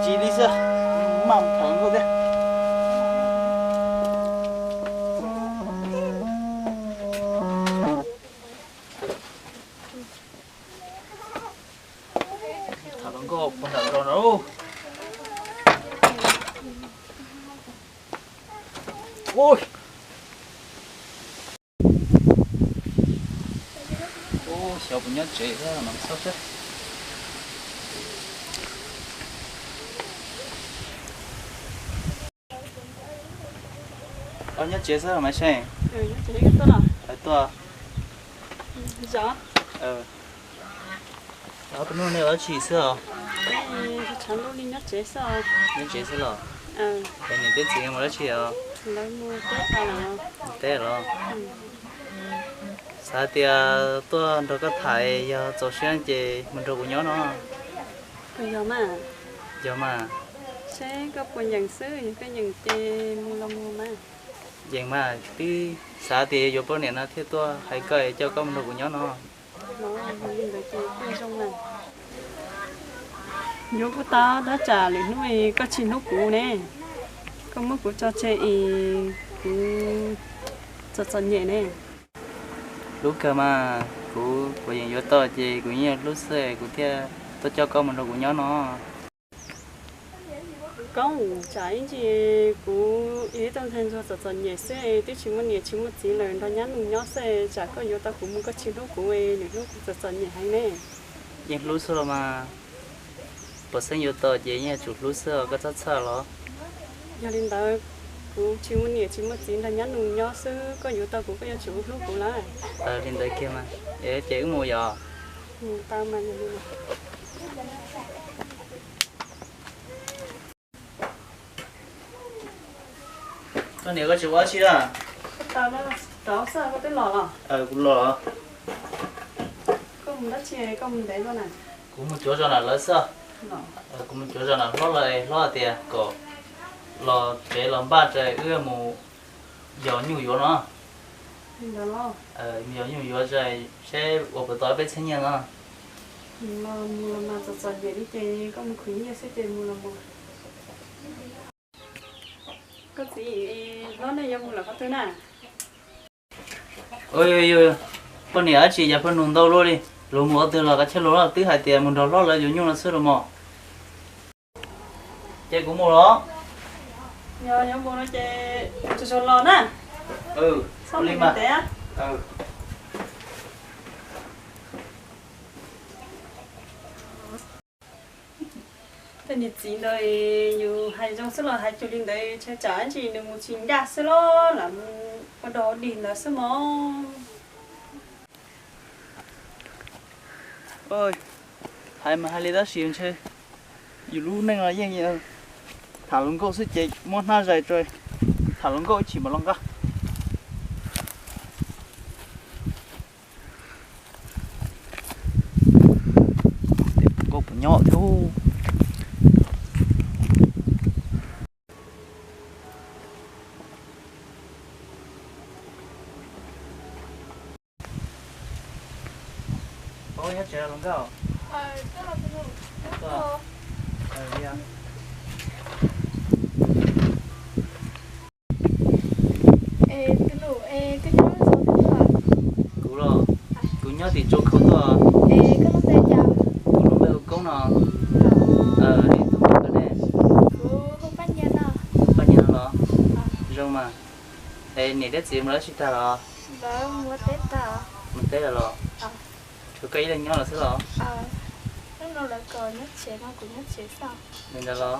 Tsis li xwb, maj tham hluas nkauj thiab. Tham hluas nkauj puag nram zos no. Ub, xyov puas nyob tsev thiab mas xauj seb. Koj nyob tsev xwb Maiv Xyeej? Hais tuaj. Ob peb hnub no nej ua dab tsi xwb os? Nyob tsev xwb los? Es niam thiab txiv mus dab tsi os? Mus teb los? Xav tias tuaj nrog koj tham, yog txaus siab ces mus nrog kuv nyob no. Yog mas. Seb koj puas yeem xwb, yog koj yeem ces mus los mus mas. Yeem mas, twb xav tias yuav poj niam no thiaj tuaj hais koj coj koj mus nrog kuv nyob no. Yuav kuj tau, tab tsam lwm hnub koj tsis hlub kuv ne, koj muab kuv tso tseg es kuv txom txom nyem ne. Hlub kawg mas, kuv puas yeem yuav tau ces kuv yeej hlub xwb kuv thiaj tuaj coj koj mus nrog kuv nyob no. Koob, tsam ib ntsis kuv yog ib tug ntxhais ntsuag txom txom nyem xwb, twb tsis muaj niam tsis muaj txiv lawm, nrog nyab nus nyob xwb, tsam koj yuav tau kuv mus koj tsis hlub kuv, nws hlub kuv txom txom nyem heev ne. Yeej hlub xwb los mas, puas xeeb yuav tau ces yeej yuav tsum hlub xwb os, koj txhob txhawj los. Yog li ntawd, kuv tsis muaj niam tsis muaj txiv, nrog nyab nus nyob xwb, koj yuav tau kuv koj yuav tsum hlub kuv lawm. Li ntawd kiag mas, ces wb mus yom. Koj niam, koj tsis ua dab tsi na? Kuv los. Kuv mus cuav zos nram lawv xwb. Kuv mus cuav zos nram hlob lawv, hlob tias kom los tsev los npaj tso wb mus yos nyuj yuav no. Yos nyuj yuav tso seb ua puas tau peb txhiab nyiaj no. Koj txiv, hlob nej yuav mus lawm qhov twg na? Poj niam dab tsi cas pheej nug ntau luaj li, luag mus qhov twg los kav tsij luag, twb hais tias mus nrog hlob lawv yuav nyuj no xwb los mas. Ces kuv mus los? Yog yuav mus no ces tsuag tsuag los na. Txhob mus ntev. Tej niam txiv ntawd yus hais zoo xwb los hais cuag li ntawd, tsam ib ntsis nws mus tsis ncaj xwb los lam mus ua dog ua dig ntawd xwb mog. Hais mas hais li tab sis ntshe yus lub neej no yeej tham hluas nkauj xwb ces muab hnab zais tso, tham hluas nkauj ib chim mam los nqa. Nkauj puas nyob thiab. Nyob tsev los nkauj? Kuv los, kuv nyob tim Tsua Khau tuaj. Kuv lub npe hu Koob no. Tus muam koj ne? Paj Nyiag no los? Zoo mas. Es niam thiab txiv mus dab tsi tag los? Mus teb lawm los? Tshuav koj ib leeg nyob lawm xwb los? Li ntawd los?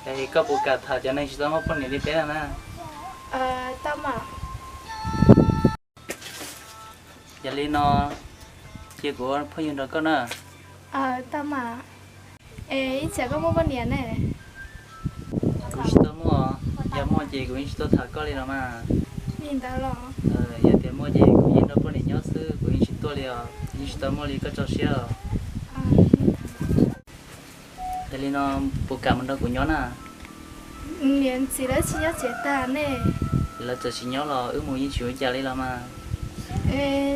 Es koj puas kam tham cov neeg tsis tau muaj poj niam li peb no na? Yog li no, cia kuv ua phooj ywg nrog koj na. Tau mas. Es ib tsam koj muaj poj niam ne? Kuv tsis tau muaj, yog muaj ces kuv yeej tsis tuaj tham koj li los mas. Li ntawd los? Yog tias muaj ces kuv yeej nrog poj niam nyob xwb, kuv yeej tsis tuaj li os, yeej tsis tau muaj li koj tso siab os. Yog li no, puas kam mus nrog kuv nyob na? Niam txiv lawv tsis nyob tsev tag ne. Lawv txawm tsis nyob los wb mus yeej tsis ua cas li los mas.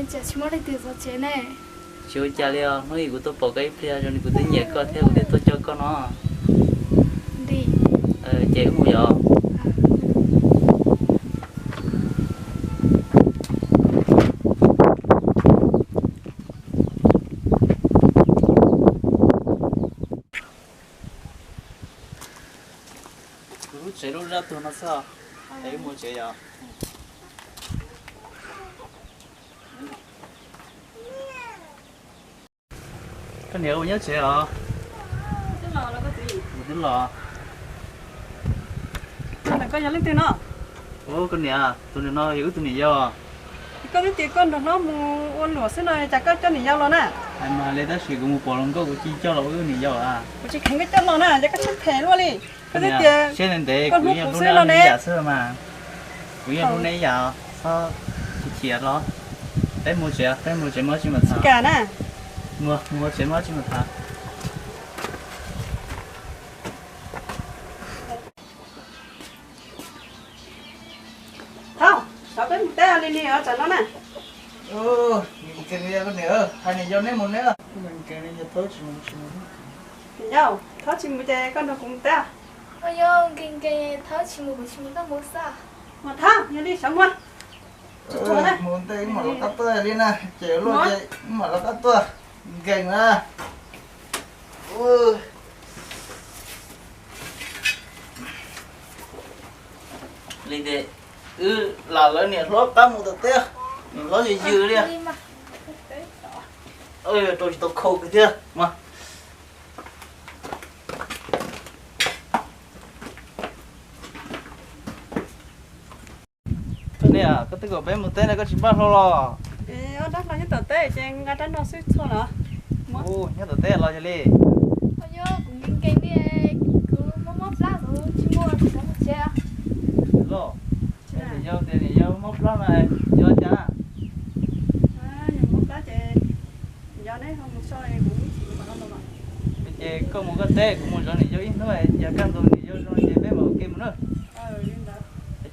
Tsis muaj leej twg zov tsev ne. Tsis ua cas li os, hnub ib kuv tuaj pom koj ib pliag zoo li kuv twb nyiam koj thiab kuv thiaj tuaj coj koj no. Ces wb mus yom. Kuv lub tsev lub zab tuag no xwb, es wb mus tsev yom. Koj niam ua nyob tsev os? Twb los. Koj yog leej twg no? Ua koj niam, tus niam no yog wb tus niam yau. Koj twb tias koj nrog hlob mus ua luam xwb no cas koj coj niam yau los na? Hais mas li tab sis kuv mus pom hluas nkauj kuv cia li coj los ua wb niam yau a. Kuv tsis kheev koj coj los na, cas koj siab phem luaj li. Koj twb tias siab ntev ntev, koj hlub kuv xwb no ne. Kuv yeej hlub neb ib yam xwb mas. Kuv yeej hlub neb ib yam, txhob chim chim los. Peb mus tsev, peb mus tsev, muaj dab tsi mam tham. Tsis kam na. Mus, mus tsev, muaj dab tsi mam tham. Thaub, cov peb mus teb li ni tsam no na. Hais niam yau neb mus neb. Niam yau, Thaub tsis mus ces koj nrog kuv mus teb. Ua yog nkees nkees Thaub tsis mus kuv tsis mus, koj mus xwb. Mas Thaub, yog li xyov mus. Mus ntej mam los qab tuaj li na, ces luaj ces mam los qab tuaj. Nkees na. Li ntawd, wb lam lawv niam hlob qab mus tom teb, niam hlob yws yws li. Rau tsis tau khau kiag thiab mas. Koj niam, koj twb kom peb mus teb no koj tsis npaj hlo los? Ob dab hlau nyob tom teb ces nqa rab no xwb txhua los. Nyob tom teb los yog li. Yog kuv nkees nkees li, kuv mob mob plab kuv tsis mus, kuv mus tsev. Los, niam yau tias niam yau mob plab no, yog cas? Yog mob plab ces, yog neb ho mus so kuv ib chim mam los. Ces koj mus koj teb, kuv mus zov niam yau ib hnub, yog kaj ntug niam yau zoo ces peb mam ua ke mus na.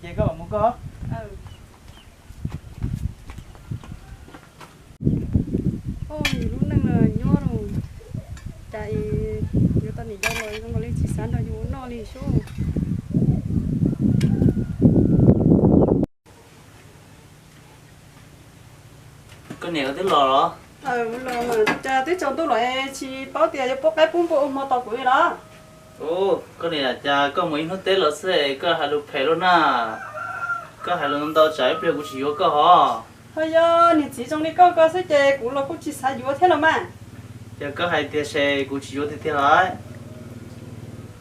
Ces koj mam mus koj. Yus lub neej no nyob no, cas yuav tau niam yau los zoo li tsis xav nrog yus ua noj li sub. Koj niam twb los los? Cas twb tsaus ntuj lawm tsis paub tias yuav pub qaib pub npua ua hmo tos kuv li los? Koj niam, cas koj mus ib hnub teb los xwb es koj hais lus phem luaj na. Koj hais lus ntau tsam ib pliag kuv tsis yuav koj hos. Ho yog niag txiv zoo li koj ko xwb ces kuv los kuj tsis xav yuav thiab los mas. Yog koj hais tiag ces kuv tsis yuav tiag tiag lawm.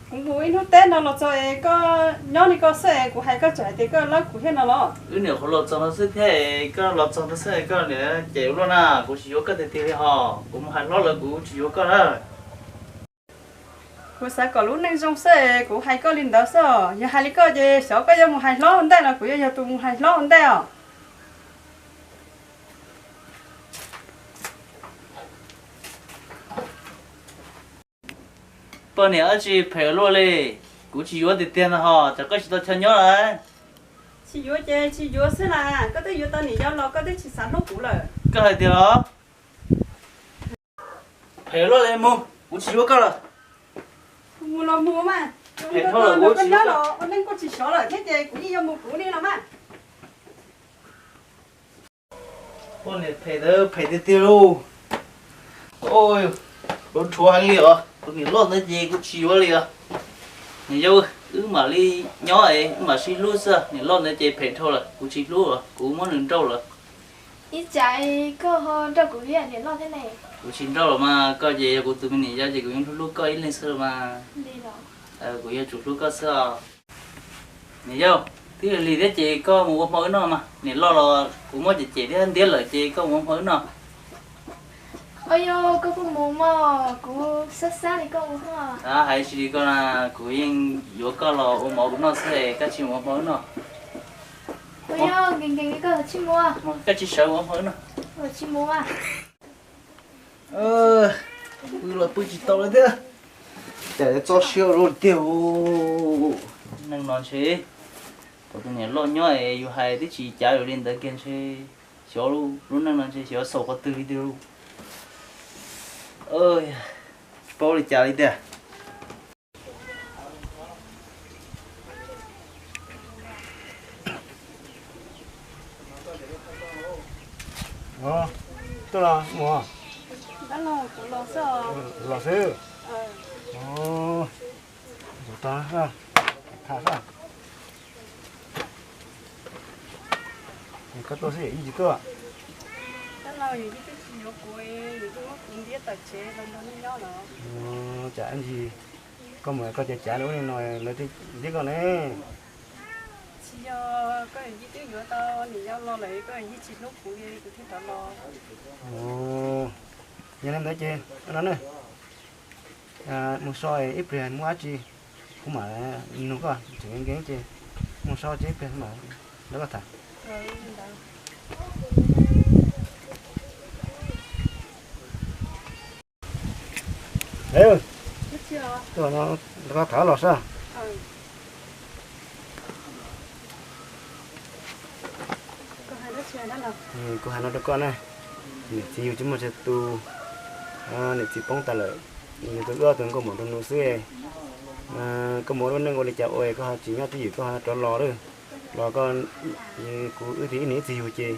Kuv mus ib hnub teb no los txog es koj nyob li ko xwb es kuv hais koj tseem hais tias koj lawb kuv thiab no los? Wb niam qhuav los txog no xwb thiab es koj los txog no xwb es koj niam cem ua luaj na, kuv tsis yuav koj tiag tiag li hos, kuv mus hais hlob lawm kuv tsis yuav koj na. Kuv xav kom lub neej zoo xwb es kuv hais koj li ntawd xwb os, yog hais li koj ces xyov koj yuav mus hais hlob ua ntej los kuv yuav yog tus mus hais hlob ua ntej os. Poj niam dab tsi phem luaj li, kuv tsis yuav tiag tiag no hos, cas koj tsis tau chaw nyob lawm? Tsis yuav ces tsis yuav xwb las, koj twb yuav tau niam yau los koj twb tsis xav hlub kuv lawm. Koj hais tiag los? Phem luaj li, mus, kuv tsis yuav koj lawm. Mus los mus mas, koj nyob los ua neej kuj tsis sov lawm thiab ces kuv yeej yuav mus kuv li los mas. Poj niam phem ntawd phem tiag tiag lauj. Lub rhuav heev li os, tus niam loj ntawd ces kuv tsis yuav li os. Niam yau, wb mam li nyob es wb mam sib hlub xwb, niam loj ntawd ces phem dhau lawm, kuv tsis hlub lawm, kuv muab nws nrauj lawm. Ib tsam koj ho nrauj kuv li niam loj thiab ne? Kuv tsis nrauj los mas, koj ces yog kuv tus me niam yau ces kuv yeej hlub hlub koj ib leeg xwb los mas. Kuv yuav tsum hlub koj xwb os. Niam yau, twb lig thiab ces koj mus ua hmo wb noj mas, niam loj los kuv muab cem cem thiab ntiab lawm ces koj mus ua hmo wb noj. Ua yog koj kuj mus mas, kuv xab xab li koj ua. Hais tsis li koj na, kuv yeej yuav koj los ua hmo wb noj xwb, koj tsis mus ua hmo wb noj. Ua yog nkees nkees li koj tsis mus. Koj tsis sawv mus ua hmo wb noj. Tsis mus. Pw los pw tsis tau li thiab. Cas txo siab luaj tiag. Neeg no ntshe thaum tus niam loj nyob es yus hais twb tsis cav yus li ntawd kiag ntshe xyov lub neej no ntshe xyov xaus qhov twg li tiag lauj. Tsis paub li cas li tiag. Ua, los xwb. Ua, tag, tham xwb. Koj tuaj xwb yawm yij tsis tuaj? Cas ib ntsis koj mus koj cav cav lawv ua li no lawv thiaj ntxias koj ne. Tsis yog, koj yawm yij twb yuav tau niam yau los lawm, koj yawm yij tsis hlub kuv li kuv thiaj rov los. Yog li ntawd ces no ne, mus so ib pliag muaj dab tsi kuv mam nug koj, tseem nkees ces mus so tsis ib pliag mam nrog koj tham. Nrog koj tham los saib. Kuv hais no rau koj na, niam txiv yug tsis muaj tsawg tus, niam txiv poob tas lawm, yug tau wb ob tug nkauj muam nrog nws xwb. Koj mus ua lub neej ua li cas ua koj ho tsis nyob twj ywm koj ho rov los lawm. Los koj, kuv wb ib niam ib txiv yug ces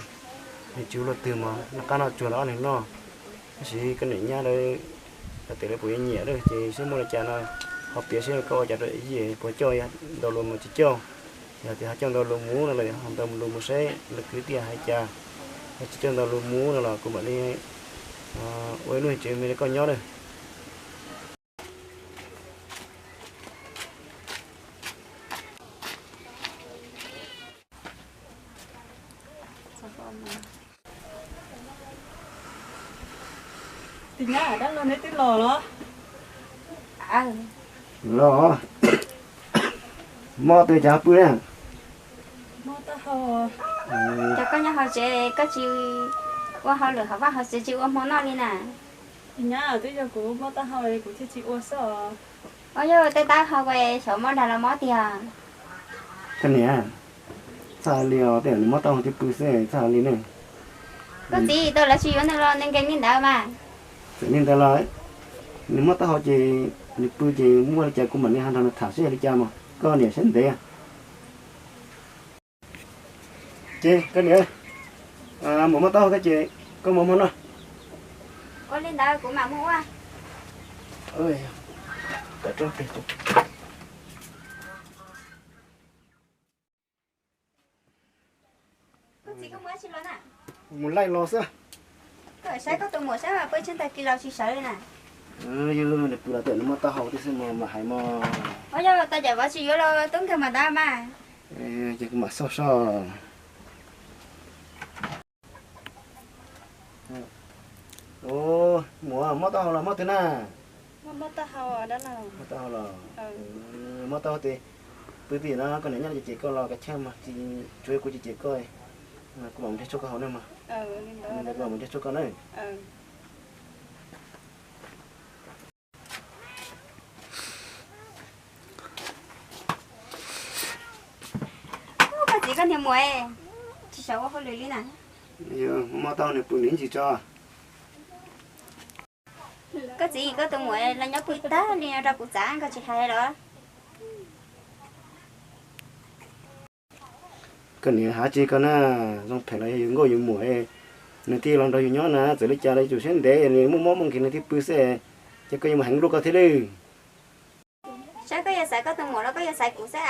nws tsis ua luaj twg mas noj qab noj tsuag rau ob leeg noj. Tab sis koj niam nyab lawv, lawv tes lawv puas yuav nyiam lawm ces seb muaj li cas no ho piav seb koj ua cas rau yij puas coj ntau lus mus tsis coj. Yog tias ho coj ntau lus mus no los ho ntau lus mus seb lawv kwv tij hais cas. Yog tsis coj ntau lus mus no los kuv mam li ua ib lub tsev me rau koj nyob lawm. Tus nyab dab laug neb twb los los? Los, mob twg cas pw na? Mob taub hau. Cas koj nyob hauv tsev koj tsis ua hauj lwm hauv vaj hauv tsev tsis ua hmo noj li na? Tus nyab, twb yog kuv mob taub hau kuv thiaj tsis ua xwb os. Ua yog tej taub hau xyov mob dag los mob tiag. Koj niam, txhob hais li os, tej zaum nws mob taub hau thiaj pw xwb, txhob hais li ne. Koj txiv, tau lawv tsis yuav nws los nws nkees li ntawd mas. Txawm li ntawd los nws mob taub hau ces nws pw ces muaj li cas kuv mam li ho nrog nws tham seb yog li cas mas koj niam siab ntev. Ces koj niam, mus muab taub hau thiab ces koj mus muab no. Ua li ntawd kuv mam mus ua. Koj txiv, koj mus dab tsi los na? Mus laij los xwb. Koj saib koj tus muam saib mas pw tsis tag kis los tsis sawv li na. Yog nws pw los tej zaum nws muab taub hau tib xwb mas mam hais mog. Ua yog tau cov vov tsis yuav los tub nkeeg mas ntawd mas. Ces kuv mam xauj soj. Muam, muab taub hau los muab twg na? Muab taub hau, muab taub hau los. Muab taub hau ces pw twj ywm no, koj niam nyob ces cem koj los kav chawj mas, tsuav kuv ces cem koj. Kuv mam mus nrhiav tshuaj koj haus na mog. Kuv mam mus nrhiav tshuaj koj na. Koj txiv, koj niag muam tsis xav ua hauj lwm li na. Muab taub hau nws pw nws ntsis tso. Koj txiv, koj tus muam los nyob pw tag li no rau kuv txav koj tsis hais los? Koj niam hais tsis koj na, zoo phem los yog yus nkauj yus muam, nws thiaj los nrog yus nyob na, txawm li cas los yus siab ntev, nws muaj mob muaj nkeeg nws thiaj pw xwb, ces koj yuav mus heev luaj koj thiab lawm. Saib koj yuav xaiv koj tus muam los koj yuav xaiv kuv xwb a?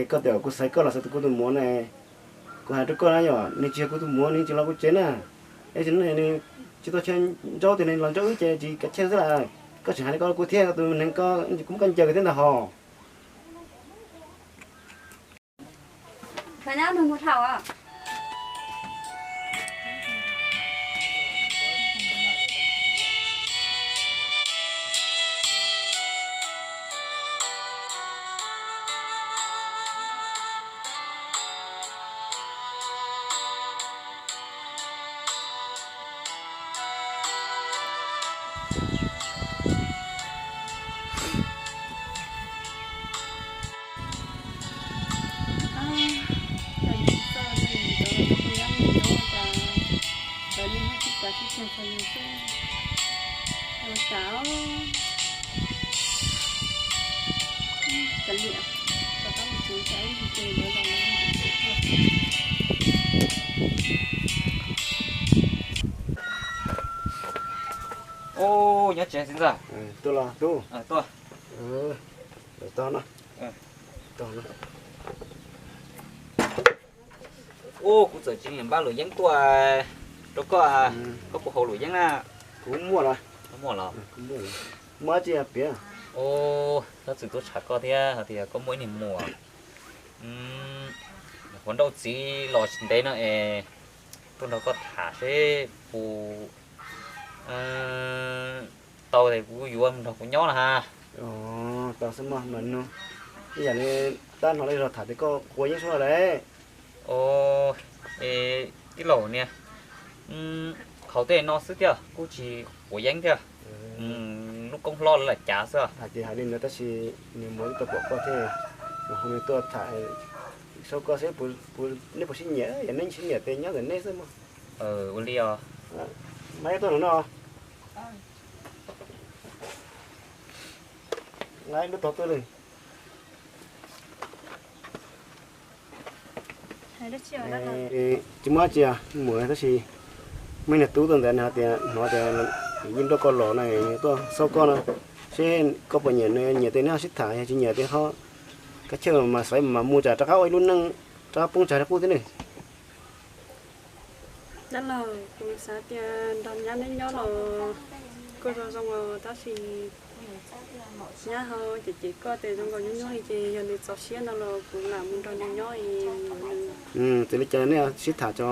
Koj tias kuv xaiv koj los xaiv kuv tus muam ne? Kuv hais rau koj na, yog nws tsis yog kuv tus muam nws tsis los kuv tsev na. Es nws tsis tau chaw ntsaub tias nws los ntsaub wb ces tsis kav chawj xwb las. Koj tseem hais li ko rau kuv thiab, koj tus neeg ko kuv muab koj ncaws thiab ntag hos. Ub, nyob tsev txiv ntxawm. Tuaj los tub. Tuaj. Tog no. Tog no. Ub, kuv txawm tsis npaj luam yeeb tuaj rau koj, koj puas haus luam yeeb na? Kuv muaj los. Muaj los? Muaj tsis piav. Ub, tab txwm tuaj tsham koj thiab hais tias koj muaj ib niag muam qhuav nrauj txiv los tsis ntev no es tuaj nrog koj tham seb puas tau es kuv yuav mus nrog kuv nyob na has. Tau xwb mog, mas nug ib yam li tab hnov li zog tham tias koj quav yeeb suab no lawm. Tij laug niag, haus tej no xwb thiaj kuj tsis quav yeeb thiab. Lub koob hlob lawv lam cav xwb. Hais tias hais li ntawd tab sis nws muaj ib tug pom koj thiab, mas hu nws tuaj tham saib koj seb nej puas sib nyiam, yog nej sib nyiam ces nyob ntawm nej xwb mog. Ua li os. Mas tuaj no, lub tog tuaj li. Tsis muaj dab tsi, muam, tab sis muaj ib niag tub tuaj ntawd nws hais tias hnov tias yeej nrauj koj los no, tuaj xauj koj no, seb koj puas nyiam, nyiam tes neb ho sib tham, yog tsis nyiam tes ho kav chawj mas xaiv mas mus tsam rov qab ua ib lub neej rov qab poob tsag li qub thiab ne. Dab laug, kuv xav tias nrog nyab neb nyob los kuj zoo zoo os, tab sis nyab ho cem cem koj tes zoo nkaus nyuaj nyuaj li ces yog nws txaus siab no los kuv lam mus nrog nws nyob es yuav nws. Txawm li cas nej sib tham tso,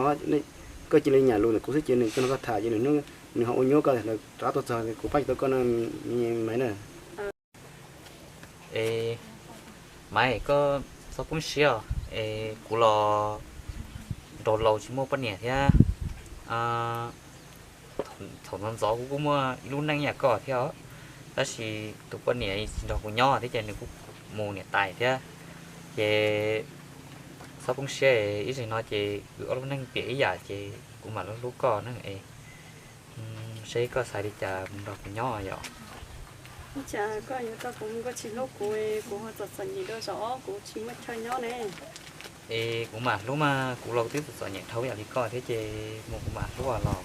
koj cia li nyiam lus ntawm kuv xwb ces nws tuaj nrog koj tham ces nws ho ua nyuaj koj rov qab tuaj txog kuv pab tsis tau koj no, Maiv na. Es Maiv, koj txhob poob siab os, es kuv los nraug laus tsis muaj poj niam thiab. Thaum ntxov ntxov kuv kuj muaj ib lub neej yam koj thiab os, tab sis tus poj niam tsis nrog kuv nyob thiab ces nws kuj mus niam tais thiab. Ces txhob poob siab, ib zaug no ces wb ob lub neej piam ib yam ces kuv mam hlub hlub koj ne es, seb koj xav li cas mus nrog kuv nyob yom. Ua cas koj yuav tau kuv mus koj tsis hlub kuv, kuv ho txom txom nyem rau zaum ob kuv tsis muaj chaw nyob ne. Es kuv mam hlub mas, kuv los twb txom txom nyem dhau yam li koj thiab ces mus kuv mam hlub los.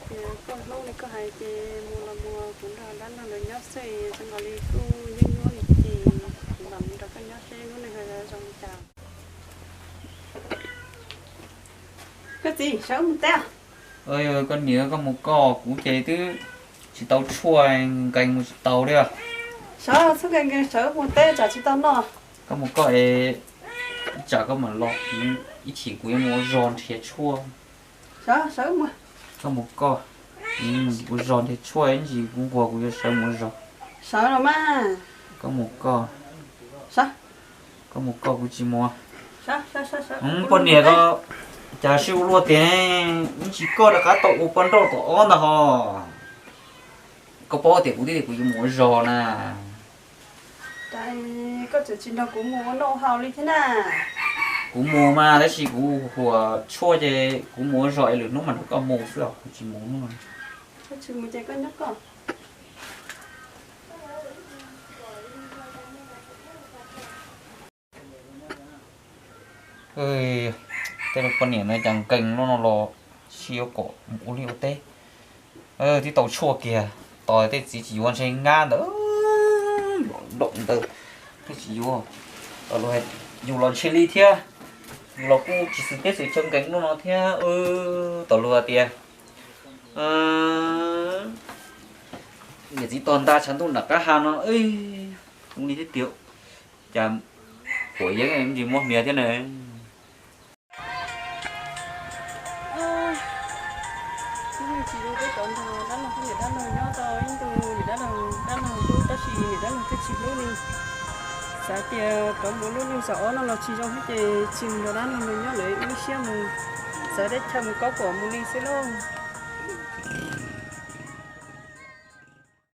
Tias koj hlub li koj hais ces mus los mus, kuv nrog dab laug lawv nyob xwb zoo nkaus li kuj nyuaj nyuaj li ces kuv mam mus nrog koj nyob seb lub neej ho zoo li cas. Koj txiv, sawv mus teb. Koj niam, koj mus koj, kuv ces twb tsis tau tshuaj, nkees mus tsis tau li. Sawv, txhob nkees nkees, sawv mus teb tsam tsis tau noj. Koj mus koj es, tsam koj mam los ib chim kuv yuav mus ua zog nrhiav tshuaj. Koj mus koj, ua zog nrhiav tshuaj ib ntsis kuv nquag kuv yuav sawv mus ua zog. Sawv los mas. Koj mus koj. Koj mus koj, kuv tsis mus. Poj niam ko, cas sib ua luaj tiag, ib ntsis koj rov qab tau ua poj nrauj tom ob ntag ho. Koj paub tias kuv twb tias kuv yuav mus ua zog na. Koj tseem tsis nrog kuv mus ua noj ua haus li thiab na. Kuv mus mas tab sis kuv huam tshuaj ces kuv mus ua zog es lwm hnub mam nrog koj mus xwb os, kuv tsis mus hnub no. Koj tsis mus ces koj nyob koj. Tej poj niam no cas nkees loj no los tsis yuav kom mus ua liaj ua teb. Twb tau tshuaj kiag, tos tej txiv tsis yuav ntshe nyab ntawd, nraum ntawd thiaj tsis yuav. Tom lus yus los ntshe li thiab, yus los kuj tsis xwm teb xwm chaw nkees loj no thiab. Tom lus hais tias niam txiv tos nta tshav ntuj nram qab ha no, ua li thiab tiag, cas huam yeeb ntsis muab hmias thiab ne. Tsis zoo peb cov nrog dab laug thiab niam dab laug nyob tau ib ntus, niam dab laug, dab laug hlub tab sis niam dab laug twb tsis hlub li. Xav tias rov mus lub neej zaum ob no los tsis zoo thiab ces tsis nrog dab laug nyob lawm, wb siab mus xav teb chaws mus kaub kuam mus li xwb lauj.